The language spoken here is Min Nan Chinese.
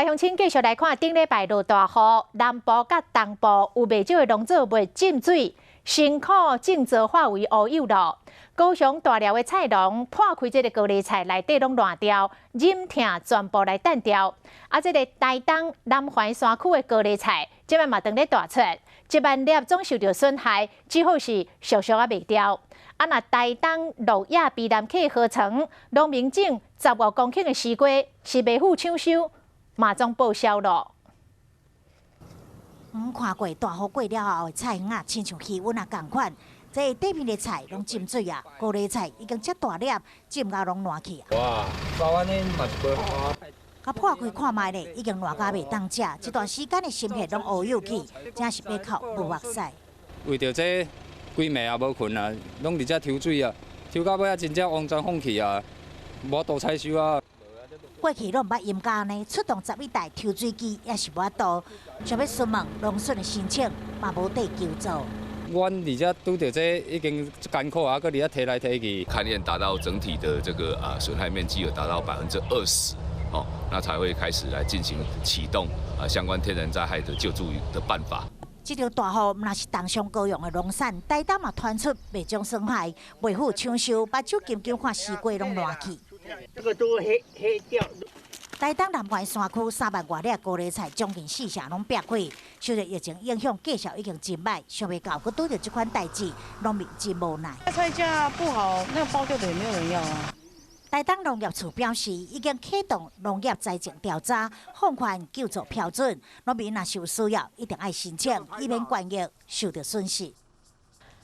鄉親繼續來看，頂禮拜落大雨，南部佮東部有袂少的農作物浸水，辛苦種植化為烏有咯。高雄大寮的菜農破開這个高麗菜內底攏爛掉，忍痛全部來擲掉。啊，這个台東南環山區的高麗菜，這擺嘛當咧大出，1萬粒總受著損害，只好是俗俗仔賣掉。啊，若台東鹿野卑南溪河床，農民種15公頃的絲瓜，是袂赴搶收，嘛總報銷咯。毋看過大雨過了後的菜園仔，親像魚塭仔仝款，這底面的菜攏浸水啊，高麗菜已經遮大粒，浸甲攏爛去啊。哇，包按呢嘛是無好啊。共破開看覓咧，已經爛甲袂當食，這段時間的心血攏烏有去，真是欲哭無目屎。為著這規暝也無睏啊，攏佇遮抽水啊，抽到尾仔真正完全放棄啊，無法度採收啊。過去攏毋捌淹甲按呢，出動11台抽水機也是無法度，想欲詢問農損的申請，嘛無得求助。阮佇遮拄著這已經足艱苦啊，閣佇遐提來提去。勘驗達到整體的這個損害面積有達到20%，哦，那才會開始來進行啟動相關天然災害的救助的辦法。這場大雨毋但是重傷高雄的農產，台東嘛傳出袂少損害，袂赴搶收，目睭金金看絲瓜攏爛去。這個都黑黑掉。台東南環山區3萬外粒高麗菜，將近四成攏煏開，受著疫情影響，價數已經真䆀，想袂到閣拄著這款代誌，農民真無奈。菜價不好，那個包掉的也沒有人要啊。台東農業處表示，已經啟動農業災情調查，放寬救助標準，農民若是有需要，一定愛申請，以免權益受著損失。